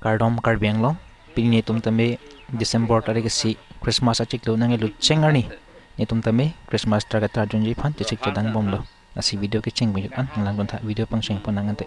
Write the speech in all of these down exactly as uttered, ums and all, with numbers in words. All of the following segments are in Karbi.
Kardom Karbi Anglong, pini netum tame December tarik isi Christmas achiklo nangkelut cheng arni, netum tame Christmas target tarjunji aphan chechik chedang bomlo. Lasi video kecheng bejut an nanglang duntha, video pangcheng pon nang ante.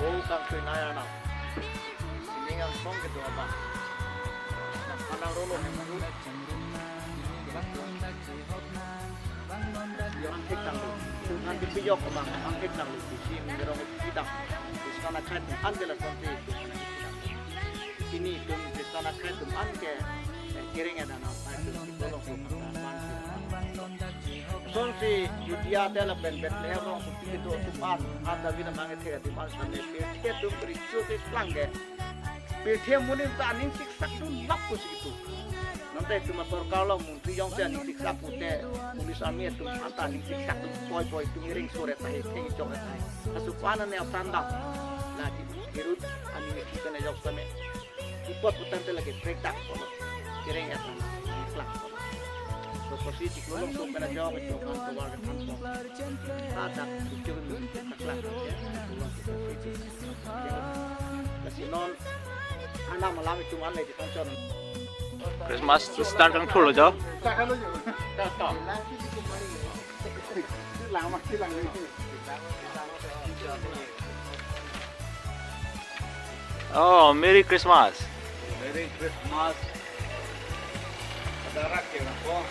Oh, kang tui naya na. Sining angsong kedo abang. Nang panang rolo. Yang tik tang lu. Nanti piyok abang, yang tik tang lu. Di sini gerong tidak. Di sana kan ante la konti. Di sini tum di sana kan tum anke. Kering ada na. Tolong tum. Sonsi Judea te lapen Bethlehem along suti kedo atum an, an David amang ethe atum an sane pirthe atum kericho keplang ke. Pirthe amonit ta aning siksak dun lap pusi itu. Nonte itum asorkar along montri jongsi aning siksak pute, police army atum an ta aning siksak dun poi poi itum iring sore tahi, theng jong tahi. Asupan ane apran dam. Lagi Herod aning siksak ne jok sane. Ipot putan te lagi break dak kono. Kereng ya tan. Klang. So, pasti chiklo long tum kena jawab itu kan keluar ke tanpa. Ada pikir ini taklah. Ya, keluar ke tanpa. Ya. Kasi non, anak malam itu mana di Pancon. Christmas start kang thul jo. Lama silang. Oh, Merry Christmas. Merry Christmas. Ada rak ya, nak, oh.